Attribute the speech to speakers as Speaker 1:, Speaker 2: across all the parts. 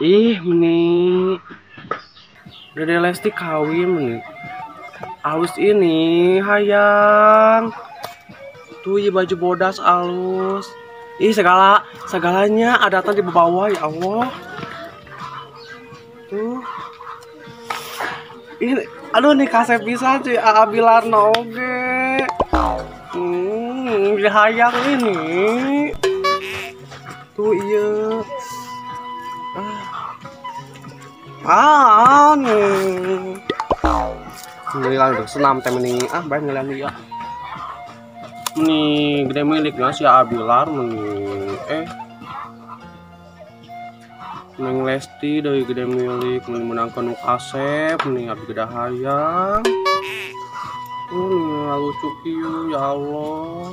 Speaker 1: Ih, meni Dede Lesti kawin meni. Alus ini hayang. Tuh ieu baju bodas alus. Ih, segalanya adatan di bawah ya Allah. Tuh. Ih, aduh nih kasep pisan cuy Abilarna oge. Hayang ini. Tuh iya. Ah, nih. Ngelilan udah senam teh meni. Ah, bae ngelilan ieu. Meni gede miliknya si Abilar meni. Neng Lesti deui gede milik meni meunangkeun nu kasep meni abdi gede hayang. Nih lucu kieu ya Allah.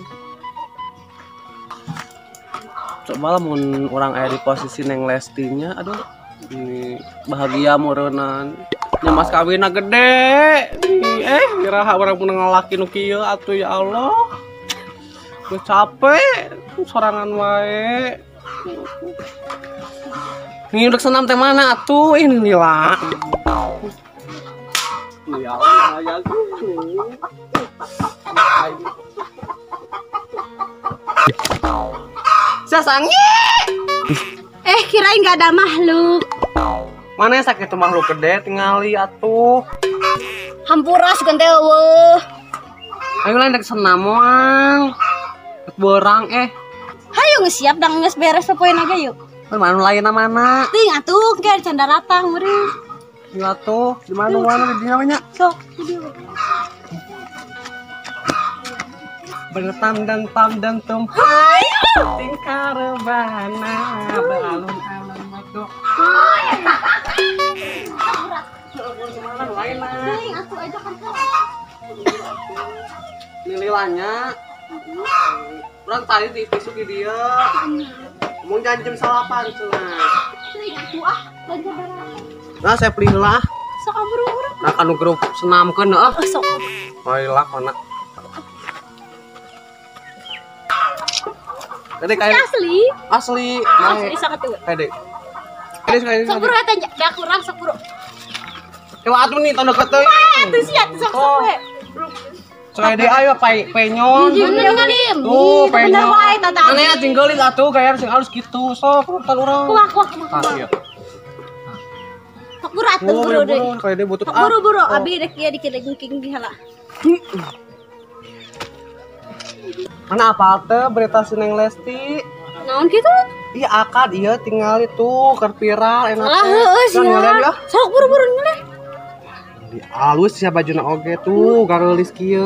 Speaker 1: Coba lah mun urang aya di posisi Neng Lestinya, aduh ini bahagia meureunnan. Nya mas kawinna gede. Iraha urang mun ngalaki nu kieu atuh ya Allah. Geus capek sorangan wae. Nih udah senam teh mana atuh ini lila. Ya Allah, ya Sasangi.
Speaker 2: Kirain nggak ada makhluk.
Speaker 1: Mana sakit tuh makhluk gede tingali atuh.
Speaker 2: Hampura sugan teh eueuh.
Speaker 1: Ayo lain rek senam moal. Rek beurang
Speaker 2: Hayu geus siap dang geus beres popoeun aja yuk.
Speaker 1: Mana lain mana?
Speaker 2: Ting atuh ke can daratang meureun.
Speaker 1: Ieu atuh di mana mana di dinya nya?
Speaker 2: Sok di dieu.
Speaker 1: Bertam dan tam dan tum.
Speaker 2: Hai.
Speaker 1: Tingkah rebana beralun-alun madu.
Speaker 2: Ting atuh aja kan.
Speaker 1: Nililanya. Urang tadi di besok di dieu. Mun janji jam 8 cenah.
Speaker 2: Ting atuh ah, lanjut barang.
Speaker 1: Nah, saya pilih lah.
Speaker 2: Sok buru-buru.
Speaker 1: Nah, kanu grup senamkeun heuh.
Speaker 2: Sok.
Speaker 1: Baiklah kana. Tadi kayak
Speaker 2: asli.
Speaker 1: Asli.
Speaker 2: Asli sangat tuh.
Speaker 1: Tadi. Tadi
Speaker 2: sok buru eta da kurang sok buru.
Speaker 1: Coba atuh nih tanda teuing.
Speaker 2: Wah, atuh sia sok sok we.
Speaker 1: Sok deui ayo penyon. Tuh, penyon.
Speaker 2: Bener wae tata.
Speaker 1: Mana ya tinggalin atuh kayak sing alus gitu. Sok urutan urang.
Speaker 2: Kuah kuah kuah. Sok buru atuh buru deui.
Speaker 1: Kayak deui butut.
Speaker 2: Buru-buru abi rek ieu dikit lagi heula.
Speaker 1: Mana apal teh berita si Neng Lesti?
Speaker 2: Naon kitu?
Speaker 1: Iya akad iya tinggal itu keur viral enak.
Speaker 2: Lah heueuh sia. Sok buru-buru ngeleh.
Speaker 1: Di alus sia bajuna oge tuh gareulis kieu.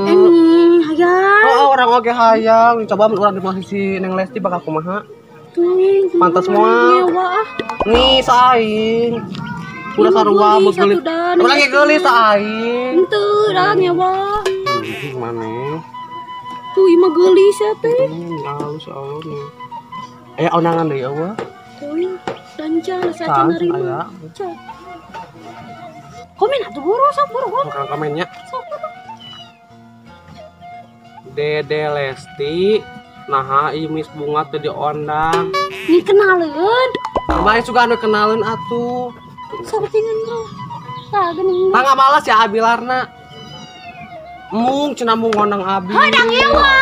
Speaker 2: Hayang.
Speaker 1: Oh, orang oge hayang. Coba mun urang di posisi Neng Lesti bakal kumaha?
Speaker 2: Tuh,
Speaker 1: pantas moal. Nih saing. Udah sarua geulis. Urang ge geulis saing.
Speaker 2: Henteu, da ngewa.
Speaker 1: Maneh?
Speaker 2: Tuh imah geulis ya teh.
Speaker 1: Halus Allah nih. Undangan deui eueuh.
Speaker 2: Tuh, dancan saca narima. Komen atuh buru sok buru.
Speaker 1: Bukan komennya.
Speaker 2: Sok buru.
Speaker 1: Dede Lesti naha ieu Miss Bunga teu diondang.
Speaker 2: Nih kenaleun.
Speaker 1: Kumaha suka anu kenaleun atuh.
Speaker 2: Sok tingan bro. Tah geuning.
Speaker 1: Tah ngabalas ya Abilarna. Mung cenah mung ngondang abi.
Speaker 2: Hodang ngewa.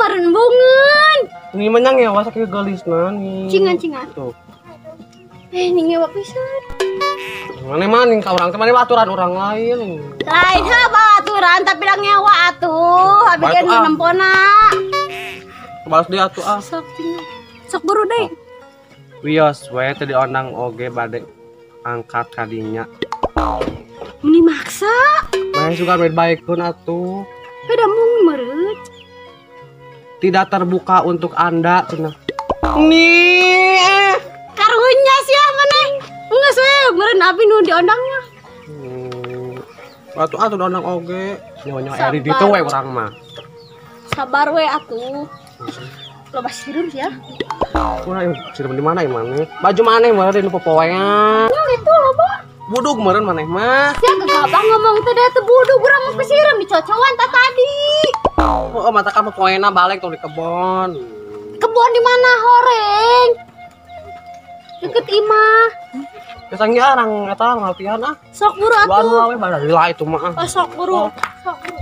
Speaker 2: Meureun bungeun.
Speaker 1: Ini mah ngewa sakieu geulisna nih.
Speaker 2: Cingan-cingan.
Speaker 1: Tuh.
Speaker 2: Ini ngewa pisan.
Speaker 1: Mana maning ka urang teh mana aturan urang lain.
Speaker 2: Lain heuh aturan tapi da ngewa atuh. Abi ge nu nempona.
Speaker 1: Balas deui atuh ah.
Speaker 2: Sok cingan. Sok buru deui.
Speaker 1: Wios we teu diondang oge bade angkat kadinya.
Speaker 2: Meni maksa.
Speaker 1: Main suka main baikkeun atuh.
Speaker 2: Beda mung meureut.
Speaker 1: Tidak terbuka untuk Anda cenah. Nih.
Speaker 2: Karunya sia maneh. Geus we meureun abi nu diondangnya.
Speaker 1: Atuh atuh diondang oge. Nyawa-nyawa eri ditu we urang mah.
Speaker 2: Sabar we atuh. Loba sireum sia.
Speaker 1: Kurang sireum di mana maneh? Baju maneh meureun nu popoean.
Speaker 2: Itu loba.
Speaker 1: Budug meureun maneh mah.
Speaker 2: Sia gegabah ngomong teh da teu budug urang mah kesireum dicocoan ta tadi.
Speaker 1: Oh, mata kamu poena balik tuh di kebon.
Speaker 2: Kebon di mana horeng? Deket imah.
Speaker 1: Geus arang eta latihan ah.
Speaker 2: Sok buru atuh.
Speaker 1: Duaan we bada lila itu mah.
Speaker 2: Oh, sok buru. Sok buru.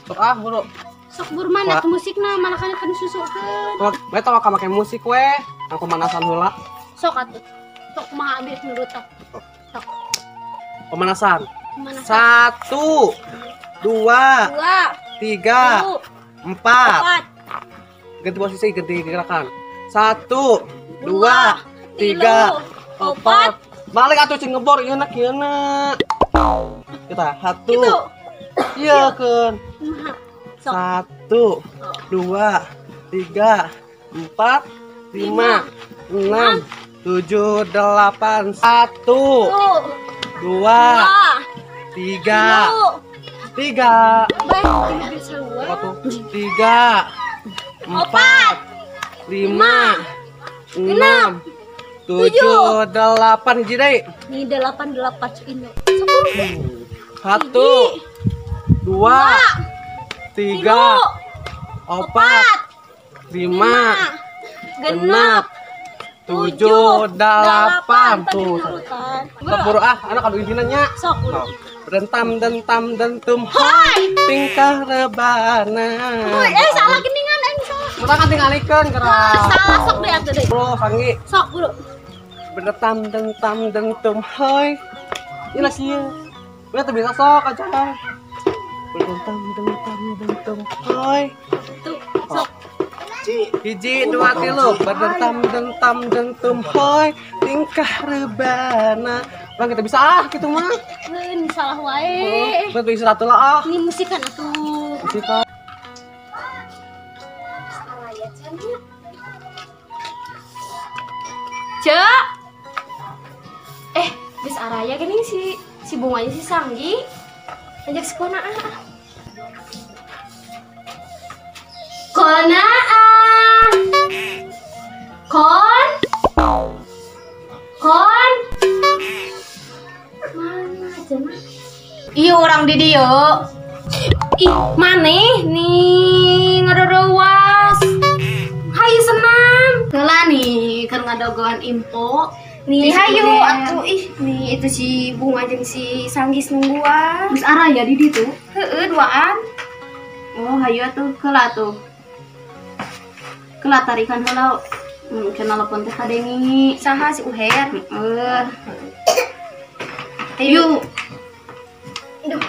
Speaker 1: Sok ah buru.
Speaker 2: Sok buru mana tuh musikna mana kan kan susukeun.
Speaker 1: We tong make musik we. Ang pemanasan heula.
Speaker 2: Sok atuh. Sok kumaha abis nurut tok. Sok.
Speaker 1: Pemanasan. 1 2 3 4. Ganti posisi, ganti gerakan. 1 2 3 4. Balik atuh cing ngebor ieu na kieu na. Kita 1. Ieu keun. 1 2 3 4 5 6 7 8. 1 2 3 3 3 4 5 6 7 8 hiji deui.
Speaker 2: Ini 8 8 ini.
Speaker 1: 1 2 3 4 5 6 7 8. Tuh. Sok buru ah, anak adu intina nya.
Speaker 2: Sok buru.
Speaker 1: Rentam dentam dentum hai tingkah rebana.
Speaker 2: Woi, salah geningan aing salah.
Speaker 1: Urang kan tingalikeun geura.
Speaker 2: Salah sok deui atuh deui.
Speaker 1: Bro, sanggi.
Speaker 2: Sok buru.
Speaker 1: Berdentam dentam dentum hai. Ieu lah kieu. Udah teu bisa sok aja. Berdentam dentam dentum hai.
Speaker 2: Tuh, sok.
Speaker 1: 1 2 3 berdentam dentam dentum hoi tingkah rebana. Bang kita bisa ah gitu mah.
Speaker 2: Ini salah wae.
Speaker 1: Buat bisa satu lah ah.
Speaker 2: Ini musikan atuh.
Speaker 1: Musikan.
Speaker 2: Salah ya cenah. Cek.
Speaker 3: Geus araya geuning si bunganya si Sanggi. Ajak si Kona ah. Kona ah. Kon. Kon. Mana cenah?
Speaker 2: Iya orang di dieu.
Speaker 3: Ih, maneh nih ngererewas. Hayu senam.
Speaker 2: Heula nih keur ngadogoan info.
Speaker 3: Nih hayu atuh ih nih itu si Bunga jeung si Sanggis nungguan.
Speaker 2: Geus araya di ditu.
Speaker 3: Heeh, duaan.
Speaker 2: Oh, hayu atuh heula atuh. Heula tarikan heula. Cenah telepon teh kadengi.
Speaker 3: Saha si Uher?
Speaker 2: Heeh. Hayu.
Speaker 3: Aduh.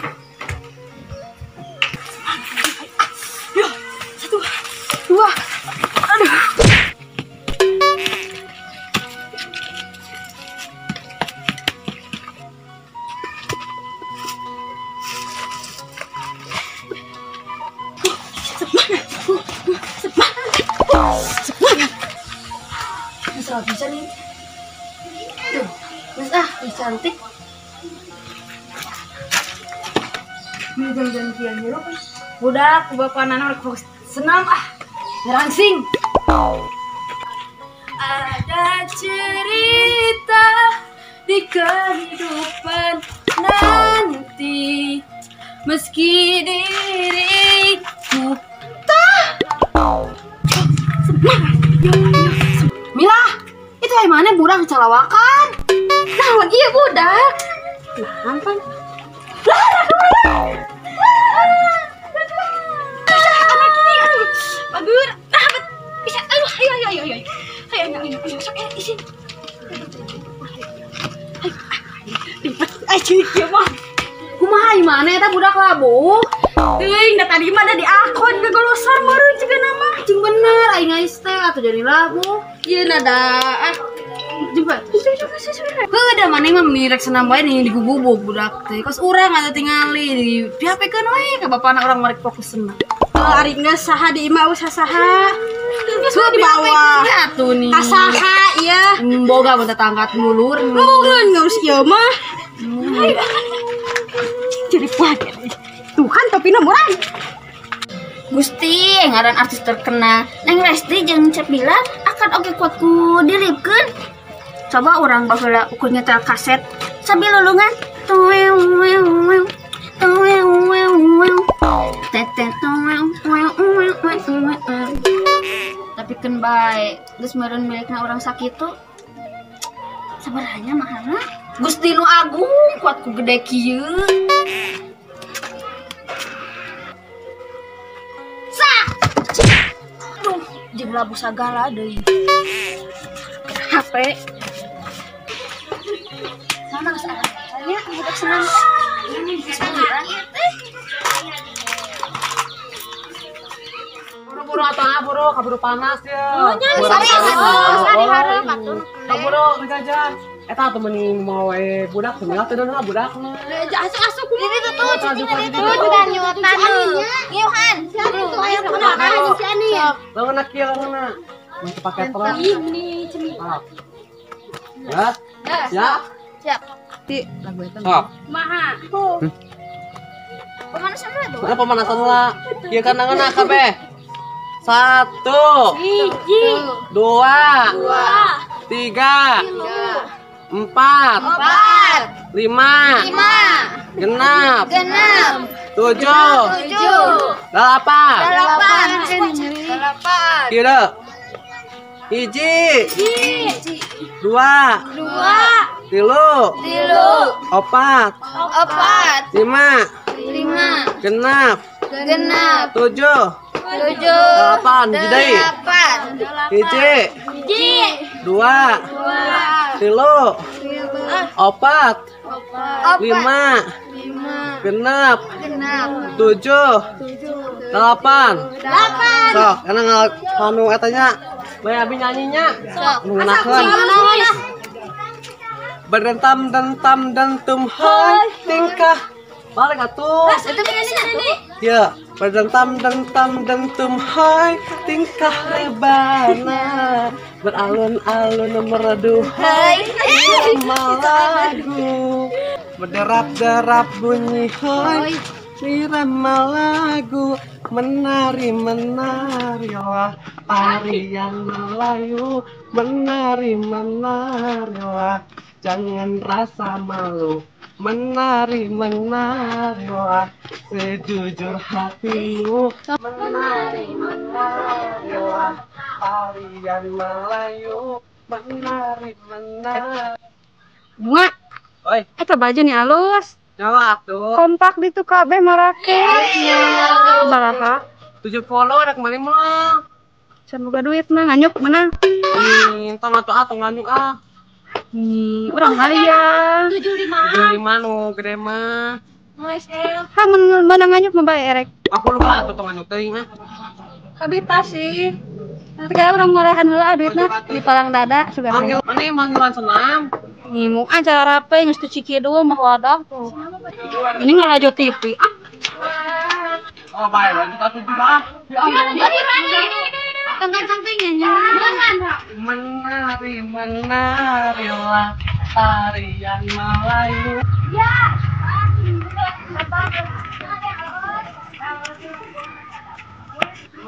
Speaker 3: Ya, 1 2. Aduh.
Speaker 2: Semangat. Bisa bisa nih. Tuh, mas ah, cantik.
Speaker 4: Ini jam-jam kian kan. Budak, bapak nana rek fokus senam ah. Ngerangsing. Ada cerita di kehidupan nanti meski diriku tak semangat. Mila, itu yang mana budak calawakan?
Speaker 3: Naon iya budak?
Speaker 2: Naon pan?
Speaker 3: Anak ini aduh. Bagus. Nah, bisa aduh ayo ayo ayo ayo. Ayo ayo ayo sok isin. Ayo.
Speaker 2: Ay cik ieu mah.
Speaker 4: Kumaha ieu mana eta budak labuh?
Speaker 2: Teuing da tadi mah da diakon gagolosan meureun cigana mah.
Speaker 4: Cing bener aing geus teh atuh jadi labuh.
Speaker 2: Ieu nada ah.
Speaker 4: Jumpa. Heuh da maneh mah meni rek senam wae nih digugubug budak teh. Kos urang atuh tingali di dihapekeun we ka bapana urang marek fokus senam.
Speaker 2: Ari geus saha di imah geus saha. Geus di bawah.
Speaker 4: Atuh nih.
Speaker 2: Saha ieu.
Speaker 4: Boga mun tetangga dulur.
Speaker 2: Meureun ngurus ieu mah. Jadi kuat. Tuh kan topina murah.
Speaker 5: Gusti ngaran artis terkenal Neng Lesti jeung Cep Bilar akan oge kuat ku dilipkeun. Coba orang baheula ukur nyetel kaset sambil lulungan tuwew wew wew tuwew wew wew teteh tuwew wew wew wew. Tapi keun bae geus meureun milikna urang sakitu. Sabaranya mahalna. Gusti nu agung kuat ku gede kieu. Sah. Aduh, jeung labu sagala deui. HP. Mana geus aya budak senang.
Speaker 1: Buru-buru atuh buru, kaburu panas ya.
Speaker 2: Sari hareup atuh.
Speaker 1: Kaburu jajan. Eta atuh mending mau budak teu teu deuna budakna.
Speaker 2: Asup-asup kumaha. Ini tuh cicing itu juga nyutan. Ngiuhan. Itu aya kunaon si Ani.
Speaker 1: Leungeunna kieu leungeunna. Mun teu pake terus.
Speaker 2: Ih, cemi.
Speaker 1: Ya. Ya.
Speaker 5: Siap.
Speaker 4: Ti lagu eta.
Speaker 1: Sok.
Speaker 2: Kumaha?
Speaker 5: Pemanasan lah tuh.
Speaker 1: Mana pemanasan lah. Ieu kan leungeunna kabeh. 1 2 3 4 5 6 7 8 8 kira 1 2 3 4 5 6 7 8 jidai 1 2 3 4 5 6 7 8. Sok, enak anu eta nya. Bae abi nyanyinya. Sok, ngeunahkeun. Berdentam dentam dentum hai tingkah. Balik atuh. Ya, berdentam dentam dentum hai tingkah rebana. Beralun-alun merdu hai irama lagu. Berderap-derap bunyi hai irama lagu. Menari-menarilah tarian Melayu. Menari-menarilah jangan rasa malu. Menari-menarilah sejujur hatimu. Menari-menarilah tarian Melayu. Menari-menari.
Speaker 4: Bunga.
Speaker 1: Oi.
Speaker 4: Eta baju nih alus.
Speaker 1: Nyawa atuh.
Speaker 4: Kompak di tuh kabeh marake. Baraha.
Speaker 1: 70 rek meuli mah.
Speaker 4: Can boga duit mah nganyuk menang.
Speaker 1: Tong atuh ah tong nganyuk ah.
Speaker 4: Urang hayang.
Speaker 1: 75 nu gede mah.
Speaker 4: Ha mun menang nganyuk mah bae erek.
Speaker 1: Aku lupa atuh tong nganyuk teuing mah.
Speaker 4: Kabita sih. Nanti kayak urang ngorehan heula duitna di palang dada sugan.
Speaker 1: Manggil mana manggilan senam.
Speaker 4: Ngimukan cara rapi geus teu cikidul mah wadah tuh. Ini ngalajo TV.
Speaker 1: Oh bae lanjut atuh juga.
Speaker 4: Tengah-tengahnya
Speaker 1: Menari menarilah tarian Melayu.
Speaker 2: Ya.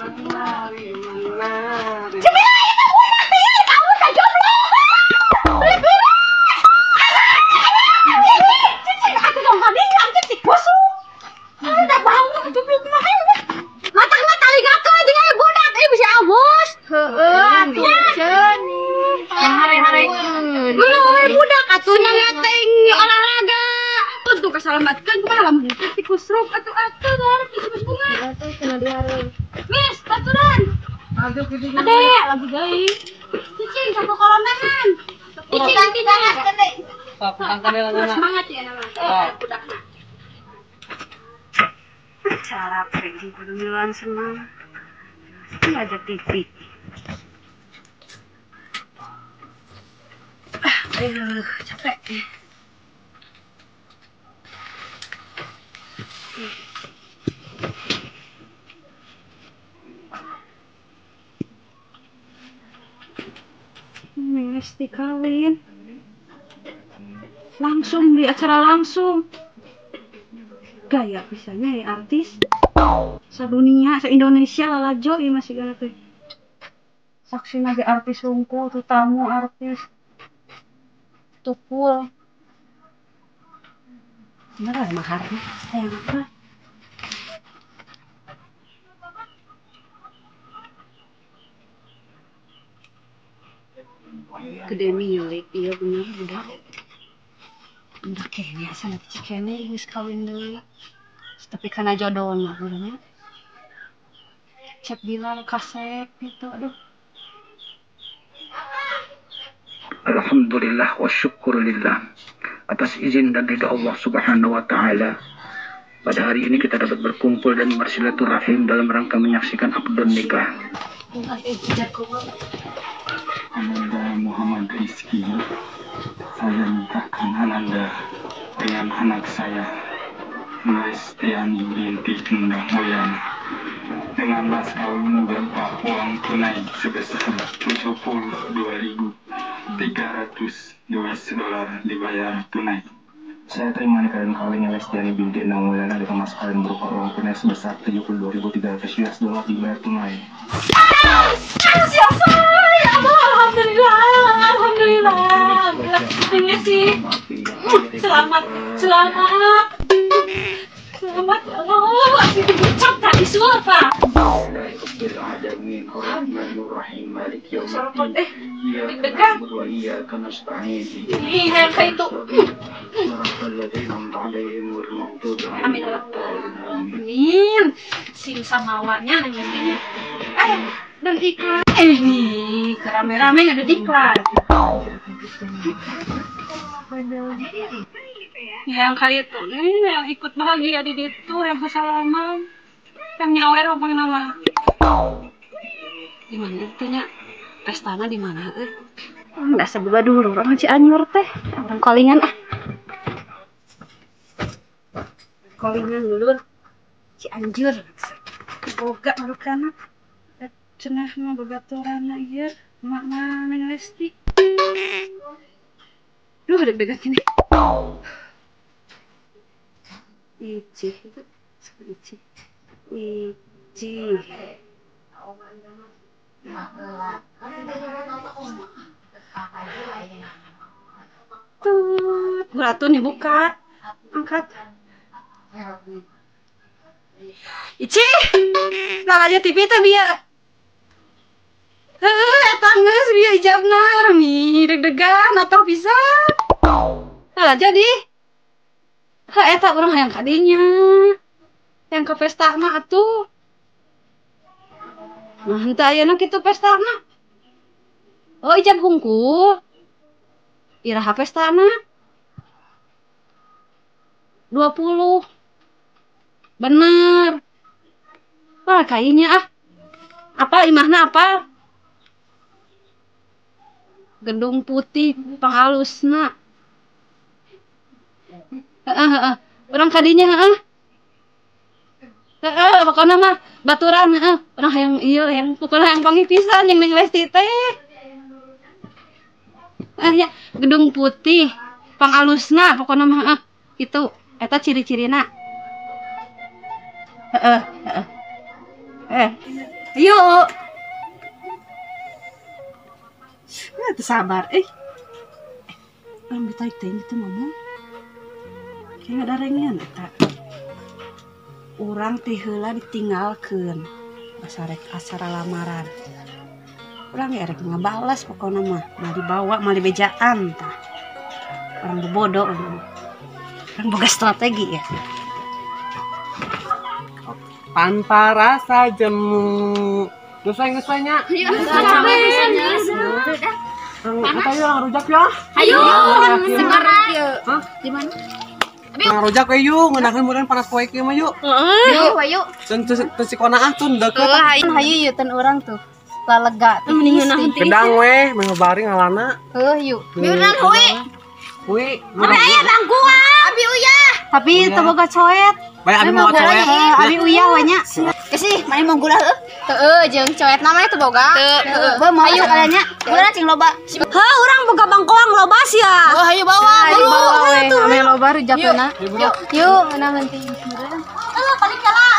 Speaker 1: Menari menari.
Speaker 2: Cemila itu budak tinggal kamu sajomblo. Cicing atuh dong kami cicing bosuk. Udah bau goblok mah. Matangna tali gato jeung aya budak ieu bisa abos.
Speaker 4: Heeh atuh ceuni. Hare-hare.
Speaker 2: Belum we budak atuh nyangateng olahraga.
Speaker 4: Tentu kasalamatkeun kumaha lamun teh kusruk atuh atuh darah geus bunga.
Speaker 5: Atuh cenah dihareup.
Speaker 4: Wis, baturan. Ade, lagu deui. Cicing sapu kolonangan.
Speaker 5: Cicing nanti jangan kene.
Speaker 1: Sok, angkat deui leungeunna.
Speaker 4: Semangat ya nama. Budakna. Cara pergi kudu miluan senang. Ini ada TV. Aduh, capek. Lesti kawin. Langsung di acara langsung. Gaya pisahnya ya artis. Sadunia, se-Indonesia lalajo ieu masih gana teh. Saksi lagi artis sungkul, tuh tamu artis. Tukul. Bener lah maharnya, sayang apa? Gede milik, iya bener budak. Budak kene asa nanti cikene geus kawin deui. Tapi kana jodohna urangnya. Cep Bilal kasep gitu, aduh.
Speaker 6: Alhamdulillah wa syukurillah atas izin dan ridha Allah Subhanahu wa taala. Pada hari ini kita dapat berkumpul dan bersilaturahim dalam rangka menyaksikan akad nikah. Ananda Muhammad Rizky, saya nikahkan Ananda dengan anak saya Lestiani binti Endang Mulyana dengan mas kawin berupa uang tunai sebesar 72.300 US dollar dibayar tunai. Saya terima nikah dan kawinnya Lestiani binti Endang Mulyana dengan mas kawin berupa uang tunai sebesar 72.300 US dollar dibayar tunai.
Speaker 4: Siapa? Ya Allah, alhamdulillah, alhamdulillah, alhamdulillah. Terima kasih. Selamat, selamat, selamat. Ya Allah, aku dibucap tadi suara. Selamat, deg-degan. Ih, yang kayak itu. Amin. Amin. Sim samawanya neng. Dan iklan. Nih, rame-rame ada iklan. Yang kali itu nih, yang ikut bahagia di situ, yang kesalaman, yang nyawer apa nama? Di mana itu nya? Pestana di mana? Enggak sebab dulu orang Cianjur teh, orang Kolingan ah. Kolingan dulu. Cianjur. Boga marukana. Cenah mah babaturanna ieu, mak Neng Lesti. Duh, deg-degan ini. Ici, ici, ici. Tut, ratu nih buka, angkat. Ici, nah aja TV teh biar. Eta geus bieu ijabna urang nih deg-degan atau bisa. Nah, jadi heuh eta urang hayang ka dinya. Yang ke pestana atuh. Nah, henteu ayeuna kitu pestana. Oh, ijab hungkul. Iraha pestana? 20. Bener. Wah, kayaknya ah. Apa imahna apa? Gedung putih panghalusna. Heeh, heeh. Urang kadinya heeh. Heeh, pokona mah baturan heeh. Urang hayang ieu hayang pokona hayang panggih pisan jeung Neng Lesti teh. Ya, gedung putih panghalusna pokona mah heeh. Itu eta ciri-cirina. Heeh, heeh. Ayo. Nggak sabar, Orang ditarik teh itu ngomong. Kayak ada rengian eta. Urang teh heula ditinggalkeun. Asa rek acara lamaran. Urang ge rek ngabalas pokona mah, mah dibawa mah dibejaan tah. Urang bodoh urang. Urang boga strategi ya.
Speaker 1: Tanpa rasa jemu. Geus we nya. Kita yuk rujak ya.
Speaker 3: Ayo, sekarang yuk. Di mana?
Speaker 1: Ngarujak we yuk, ngeunahkeun meureun panas poe kieu mah yuk.
Speaker 3: Yuk, ayo.
Speaker 1: Teu sikona ah tuh deukeut.
Speaker 3: Hayu hayu yuk ten urang tuh. Lalega.
Speaker 4: Mending ngeunaheun tiis.
Speaker 1: Gedang we, meh baring ngalana.
Speaker 3: Heuh yuk. Miunan hui.
Speaker 1: Hui.
Speaker 3: Tapi aya bangkuang. Abi uyah.
Speaker 4: Tapi teu boga coet.
Speaker 1: Bae abi mau coet.
Speaker 4: Abi uyah we nya.
Speaker 3: Kesih, mana mau gula heuh? Heueuh, jeung coet namanya teu boga. Teu. Beuh mau ayo kalian nya. Gula cing loba.
Speaker 4: Heuh, urang boga bangkoang loba sia.
Speaker 3: Oh, hayu bawa.
Speaker 4: Hayu bawa we.
Speaker 3: Ame loba rujakna. Yuk, yuk, ngeunaheun tiis. Heuh, balik heula.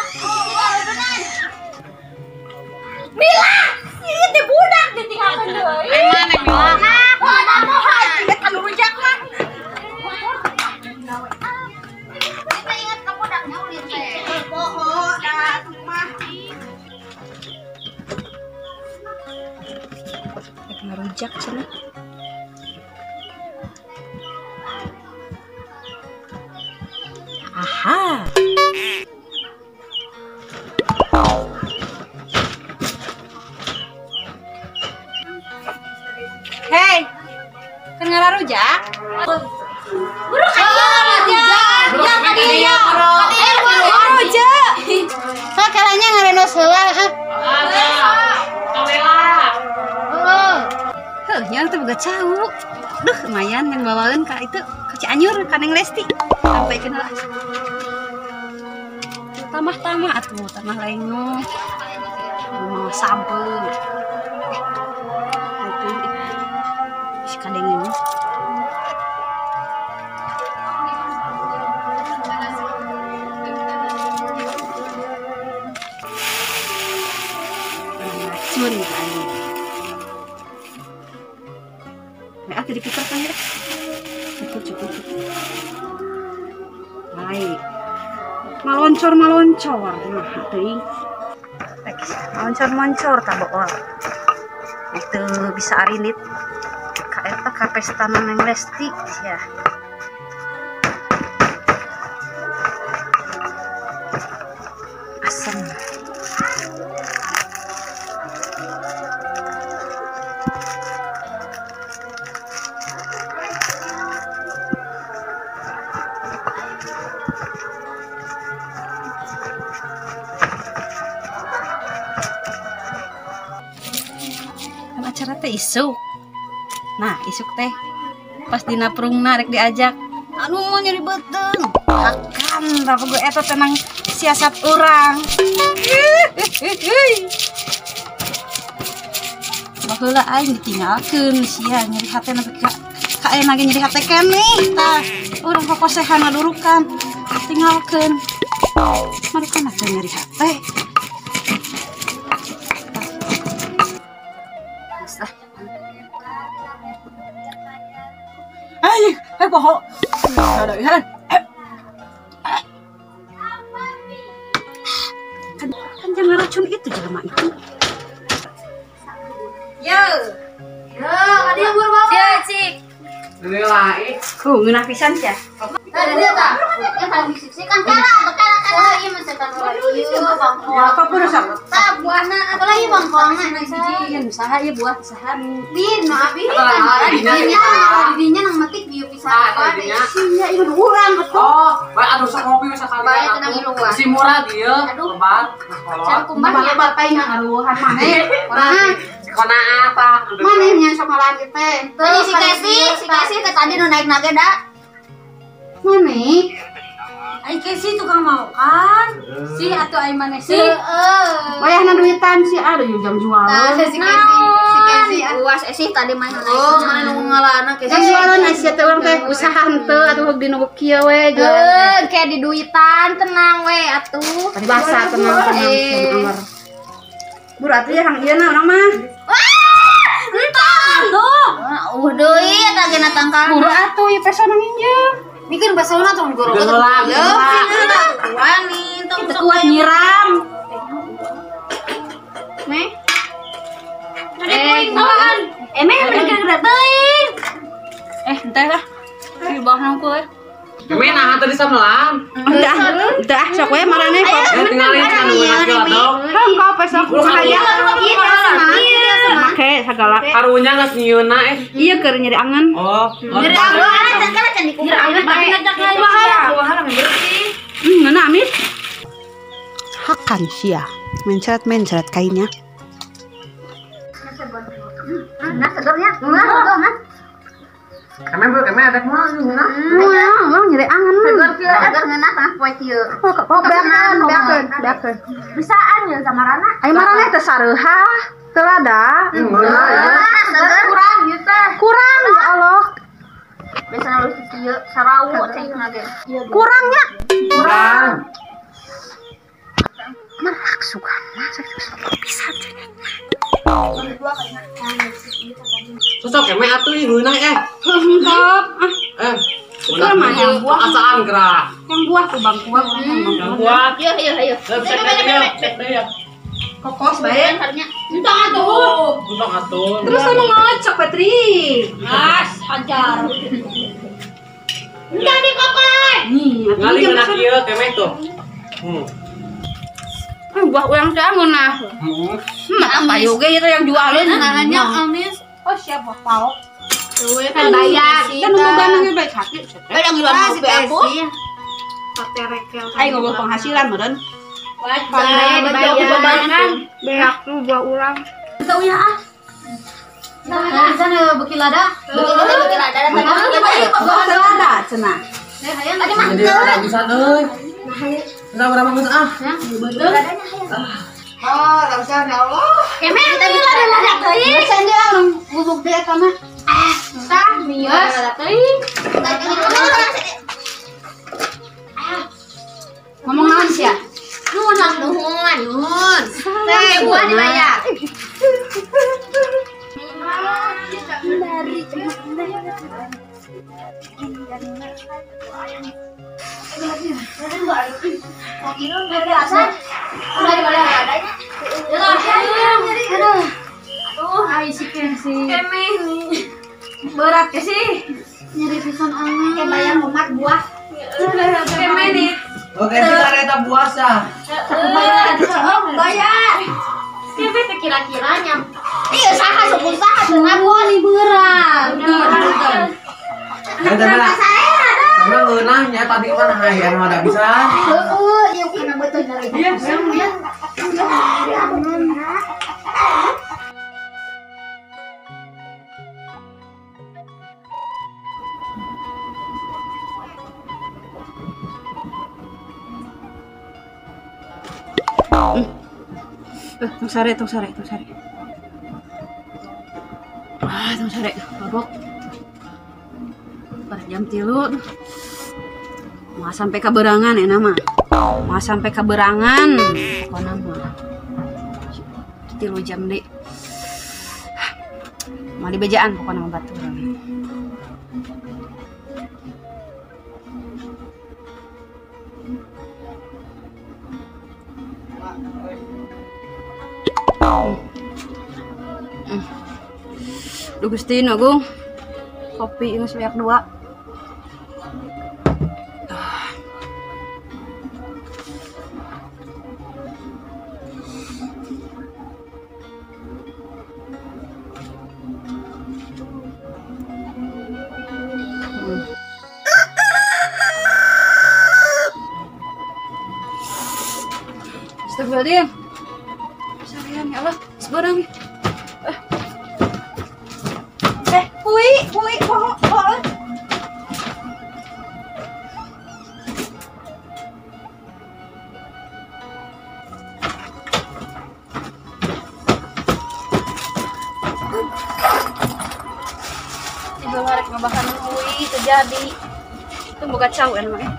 Speaker 3: Mila, ieu teh budak ditinggalkeun deui.
Speaker 4: Mana Mila?
Speaker 3: Nah, ada moal inget anu rujak mah. Kita ingat ka budaknya ulin teh.
Speaker 4: Poho da mah. Rek ngarujak cenah. Aha.
Speaker 2: Hei, kan ngararujak?
Speaker 5: Buru ka dieu. Ya ka dieu. Rujak.
Speaker 2: Sakalanya ngarenos heula ah.
Speaker 5: Heeh.
Speaker 4: Heuh, nya teh boga cau. Duh, lumayan yang bawaeun ka itu ka Cianjur ka Neng Lesti. Sampai kenal. Tamah-tamah atuh, tamah lengo. Mau sampeung. Si kadengin. Racun aing. Nah, atuh diputer kan ya. Cukup, cukup, cukup. Baik. Maloncor, maloncor. Nah, teuing. Maloncor-maloncor ka bool. Itu bisa arinit. Ka eta ka pestana Neng Lesti ya. Asem. Kan acara teh isuk. Nah, isuk teh pas dina prungna rek diajak. Anu mau nyeri beuteung. Hakan tapi gue eta tenang siasat urang. Baheula aing ditinggalkeun sia nyeri hate nepi ka ayeuna ge nyeri hate keneh tah. Urang kokosehan ngadurukan tinggalkeun. Marukan teh nyeri hate. Ay, ay bohong. Kan jangan racun itu jelema itu.
Speaker 2: Yo.
Speaker 5: Yo, ka dieu buru bawa.
Speaker 2: Sia cik.
Speaker 1: Geula ih.
Speaker 4: Ku ngeunah pisan sia.
Speaker 5: Tah dieu tah. Yang paling sih kan kala atuh kala kala ieu mah setan ieu bangkoang.
Speaker 4: Apa pun sok.
Speaker 5: Tah buahna atuh lagi bangkoangna
Speaker 4: Hiji yang usaha ieu buah usaha nu.
Speaker 5: Din, nu abi kan dinya nang metik bieu pisan.
Speaker 4: Sia ieu nu urang atuh.
Speaker 1: Oh, bae atuh sok ngopi we sakalian.
Speaker 5: Bae tenang iluan.
Speaker 1: Si murah dieu, lebat.
Speaker 5: Cari kumbah ya
Speaker 4: bapak yang ngaruhan maneh.
Speaker 5: Nah,
Speaker 1: Kona apa?
Speaker 4: Maneh nya sok ngalaan ieu teh.
Speaker 5: Tadi si Kesi teh tadi nu naik nage da.
Speaker 4: Maneh.
Speaker 2: Ai Kesi tukang makan. Si atuh ai maneh si.
Speaker 5: Heeh.
Speaker 4: Wayahna duitan si aduh jam jualan.
Speaker 5: Tah si Kesi, Uas sih tadi mah nu naik.
Speaker 2: Oh, mana nu ngalaana Kesi.
Speaker 4: Jam jualan sia teh urang teh usaha henteu atuh di nu kieu we jualan teh.
Speaker 5: Kayak di duitan tenang we atuh.
Speaker 4: Basa tenang tenang. Buru atuh ya hang ieu na urang mah.
Speaker 5: Wah, entong.
Speaker 2: Tuh.
Speaker 5: Deui eta ge tangkal.
Speaker 4: Buru atuh ieu pesona nginjem.
Speaker 2: Bikin basona tong digorok.
Speaker 1: Geula,
Speaker 2: geula. Wani tong
Speaker 4: Teu kuat nyiram.
Speaker 5: Meh.
Speaker 2: Eh, kumahaan?
Speaker 5: Emeh mending geura teuing.
Speaker 4: Enteh lah. Di bawah nangku we.
Speaker 1: Emeh nah tadi samelan.
Speaker 4: Udah, sok we marane kok.
Speaker 1: Tinggalin kan nu atuh.
Speaker 4: Kan kok pesok kumaha ya. Make sagala.
Speaker 1: Karunya geus nyieunna eh.
Speaker 4: Iya keur nyeri angen.
Speaker 1: Oh,
Speaker 5: Nyeri angen kan can dikumaha.
Speaker 4: Ngeunah amis. Hakan sia. Mencret-mencret kainnya.
Speaker 5: Nah, segernya. Nah,
Speaker 1: Keme bro, keme ada kumaha ngeunah.
Speaker 4: Wah, nyeri angen.
Speaker 5: Seger kieu, seger ngeunah tengah poe kieu.
Speaker 4: Oh, beakeun, beakeun.
Speaker 5: Bisaan ya sama Rana.
Speaker 4: Ai marane teh sareuhah, teu lada.
Speaker 5: Seger kurang ieu teh.
Speaker 4: Kurang ya Allah.
Speaker 5: Biasana leuwih kieu, sarawu cai ge.
Speaker 4: Kurangnya.
Speaker 1: Kurang.
Speaker 4: Merak sugan mah sakit pisan cenah.
Speaker 1: Sosok keme atuh ieu ngeunah eh.
Speaker 4: Hentep.
Speaker 1: Eh,
Speaker 4: Itu mah yang buah
Speaker 1: asaan gerak.
Speaker 4: Yang buah tuh bang buah.
Speaker 1: Yang buah.
Speaker 5: Iya, iya, iya.
Speaker 1: Cek deh ya.
Speaker 4: Kokos bae.
Speaker 2: Entong atuh.
Speaker 1: Untung atuh.
Speaker 4: Terus anu ngocok Petri.
Speaker 2: Mas, hajar.
Speaker 5: Enggak di kokos.
Speaker 4: Nih,
Speaker 1: Ngali ngana kieu kemeh tuh.
Speaker 4: Buah urang teh ngeunah. Apa ge ieu yang jualin
Speaker 3: nanya amis.
Speaker 4: Oh siap buah paok.
Speaker 3: Kan bayar.
Speaker 4: Kan nunggu banang baik hati.
Speaker 5: Yang ngilang HP aku.
Speaker 4: Ayo ngobrol penghasilan meureun.
Speaker 3: Wajar,
Speaker 4: bayar. Beak tuh buah urang.
Speaker 5: Tahu ya ah.
Speaker 3: Nah, sana beuki lada.
Speaker 5: Beuki lada
Speaker 4: buah lada cenah.
Speaker 5: Tadi mah
Speaker 1: Jadi ada pisan euy. Nah, urang mah geus ah.
Speaker 7: Ah, langsung ya Allah.
Speaker 5: Kemeh kita lada teuing.
Speaker 4: Geus dia urang gubuk deui eta mah.
Speaker 5: Ah,
Speaker 3: tah mios.
Speaker 5: Teuing.
Speaker 4: Ngomong naon sia?
Speaker 5: Nuhun nuhun nuhun. Teh buah dibayar.
Speaker 4: Berat ke sih?
Speaker 3: Nyeri pisan aneh.
Speaker 5: Kayak bayar umat buah.
Speaker 4: Kemeh nih.
Speaker 1: Oke, kita eta puasa.
Speaker 5: Bayar. Kemeh teh kira-kiranya. Iya saha sok saha cenah buah nih berat.
Speaker 1: Emang ngeunahnya tadi mah hayang mah da bisa.
Speaker 5: Heeh, ieu kana beuteung nyeri.
Speaker 4: Iya, iya. Tong sare, tong sare, tong sare. Ah, tong sare, mabok. Pada jam 3. Mau sampai keberangan ya nama. Mau sampai keberangan. Pokoknya mah 3 jam deh. Mau dibejaan pokoknya mah baturan. Duh Gusti Agung. Kopi ini sebanyak 2. Astagfirullahaladzim. Sarian ya Allah, sebarang. Kui, kok. Ibu harek ngabakan kui terjadi. Itu boga cau ya namanya.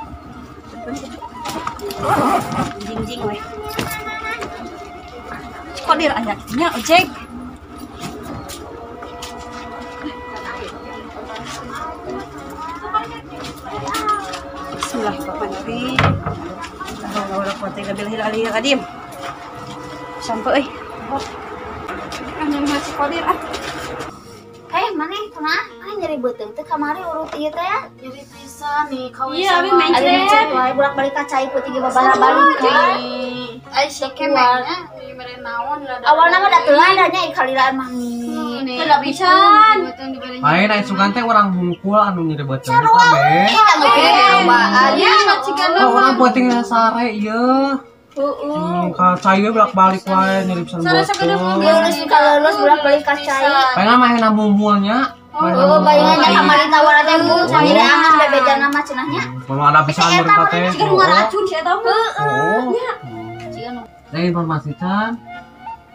Speaker 4: Jing-jing we. Kodir anyaknya ojek. Bismillahirrahmanirrahim. La haula wala quwwata illa billahil aliyyil azim. Sampai euy. Ah nyampe si Kodir ah.
Speaker 5: Maneh kunaon? Ah nyeri beuteung teh kamari urut ieu teh ya.
Speaker 3: Nyeri pisan nih kawe
Speaker 4: iya, abi mencret.
Speaker 5: Wae bolak-balik ka cai peuting ge babara-balik.
Speaker 3: Ai si kemehnya mere naon lah.
Speaker 5: Awalna mah da teu lada nya kalilaan mah nih.
Speaker 4: Teu pisan.
Speaker 1: Lain ai sugan teh urang hungkul anu nyeri beuteung kabeh.
Speaker 3: Ya,
Speaker 1: Oh, urang peuting sare ieu.
Speaker 5: Heeh.
Speaker 1: Ka cai we bolak-balik wae nyeri pisan beuteung.
Speaker 5: Lulus ka lulus bolak-balik ka cai.
Speaker 1: Pengen mah enak mumpulnya.
Speaker 5: Oh, bayangannya kamari tawar teh bu, cai angan bebejana mah cenahnya.
Speaker 1: Kalau ada pisan meureun teh.
Speaker 4: Siga nu ngaracun si eta mah.
Speaker 1: Heeh. Nah, informasi can.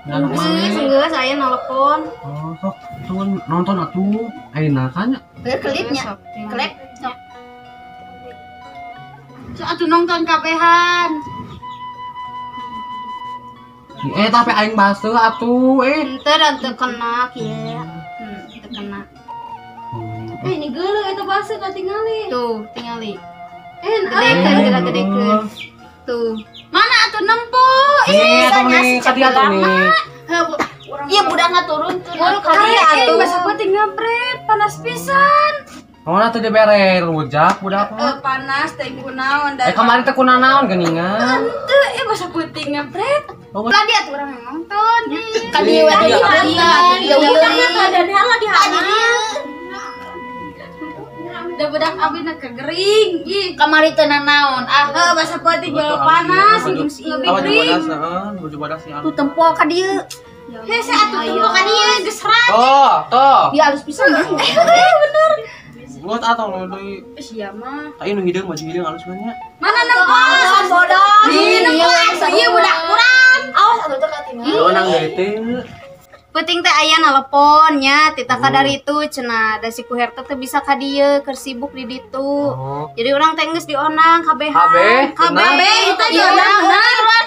Speaker 1: Anak mana?
Speaker 3: Geus aya nelpon.
Speaker 1: Oh, sok tuh nonton atuh. Ayeuna kan nya.
Speaker 5: Klipnya. Klip.
Speaker 3: Sok atuh nonton kabehan.
Speaker 1: Tapi aing baseuh atuh
Speaker 3: Henteu dan teu kena kieu. Teu kena.
Speaker 4: Ini geuleuh eta baseuh katingali.
Speaker 3: Tuh, tingali. Gedekeun, gedekeun. Tuh. Mana atuh nempo?
Speaker 1: Ih, atuh nih, kadia tuh nih.
Speaker 5: Iya budakna turun tuh.
Speaker 4: Kali atuh masa penting ngepret, panas pisan.
Speaker 1: Naon atuh dibere rujak budak mah?
Speaker 3: Panas teh kunaon da.
Speaker 1: Kamari teh kunanaon geuningan?
Speaker 3: Henteu basa peuting ngepret.
Speaker 5: Lah dia tuh urang nonton. Ka dieu we teh
Speaker 3: Ya udah dan heula di hana. Da budak abi na kegering. Ih,
Speaker 5: kamari teu nanaon. Ah,
Speaker 3: basa peuting jol panas lebih kering.
Speaker 1: Baju bodas nya.
Speaker 5: Tuh tempo ka dieu.
Speaker 3: Hese atuh tempo ka dieu geus rat.
Speaker 1: Tuh, tuh.
Speaker 5: Dia halus pisan ya.
Speaker 3: Bener.
Speaker 1: Buat atau nu deui.
Speaker 3: Sia mah.
Speaker 1: Ai nu hideung baju hideung halus mah nya.
Speaker 3: Mana nempo? Bodoh. Ih, nempo ieu budak kurang.
Speaker 5: Awas atuh teh katingal.
Speaker 1: Onang deui teh.
Speaker 4: Penting teh aya nelpon nya tita kadar itu cenah da si Kuher teh bisa ka dieu keur sibuk di ditu. Jadi urang teh geus dionang kabehan. Kabeh eta dionang.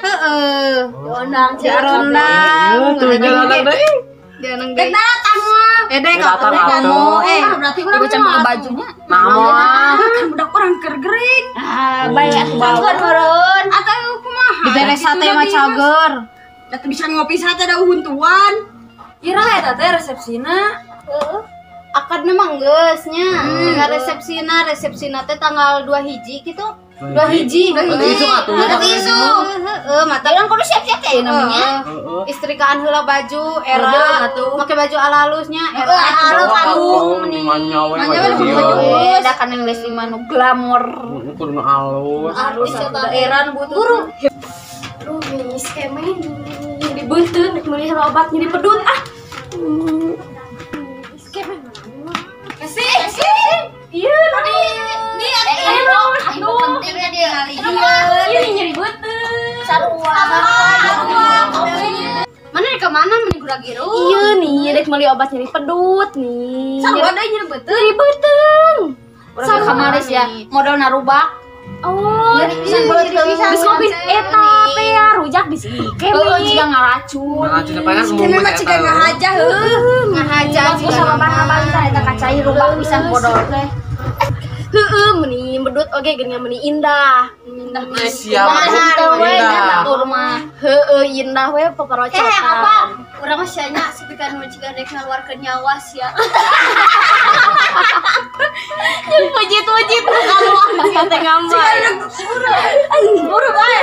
Speaker 4: Heeh. Dionang si Arondang.
Speaker 1: Tuh dionang deui.
Speaker 4: Dionang deui. Datang mah. Dek kamu
Speaker 3: berarti urang
Speaker 5: campur bajunya.
Speaker 1: Nah moal.
Speaker 3: Kan budak urang keur gering.
Speaker 5: Ah, bae atuh bawa. Meureun.
Speaker 3: Atau kumaha?
Speaker 4: Dibere sate mah cager.
Speaker 3: Da teu bisa ngopi sate da uhuntuan.
Speaker 4: Ira eta teh resepsina. Heeh. Akadna mah geus nya. Tinggal resepsina, resepsina teh tanggal 2 hiji kitu. 2 hiji.
Speaker 1: Berarti isuk atuh.
Speaker 4: Berarti isuk. Heeh, mata
Speaker 5: urang kudu siap-siap teh namanya.
Speaker 4: Istrikaan heula baju era, make baju alalusnya era.
Speaker 5: Alus
Speaker 1: atuh manya we.
Speaker 5: Manya we da kan geus mah nu glamor.
Speaker 1: Kudu nu alus.
Speaker 5: Alus eta era nu butuh.
Speaker 3: Buru. Duh, geus kemeh nyeri beuteung meuli obat nyeri pedut ah.
Speaker 5: Kasih. Iya, tadi. Nih, aduh, pentingnya dia.
Speaker 3: Iya, nyeri beuteung.
Speaker 5: Sarua.
Speaker 4: Mana rek ka mana mending kurang giru.
Speaker 3: Iya nih, rek meuli obat nyeri pedut nih.
Speaker 4: Sarua deui nyeri beuteung.
Speaker 3: Nyeri beuteung.
Speaker 5: Urang kamaris ya, modal narubak.
Speaker 3: Oh, geus ngopi eta teh ya rujak di sini.
Speaker 5: Heuh, jiga ngaracun.
Speaker 1: Ngaracun depangan umum
Speaker 3: mah ciga ngahaja heuh.
Speaker 5: Ngahaja ciga saban-saban eta kacai rubak pisan bodol teh.
Speaker 3: Heueuh, meuni medut oge geuning meuni indah. Indah
Speaker 1: mah. Siap.
Speaker 5: We batur mah.
Speaker 3: Heueuh, indah we paparocotan.
Speaker 5: Apa? Urang mah sia nya sapikan nu ciga rek ngaluarkeun nyawa sia.
Speaker 3: Pujit-pujit nu kaluar sia teh gambar. Buru bae.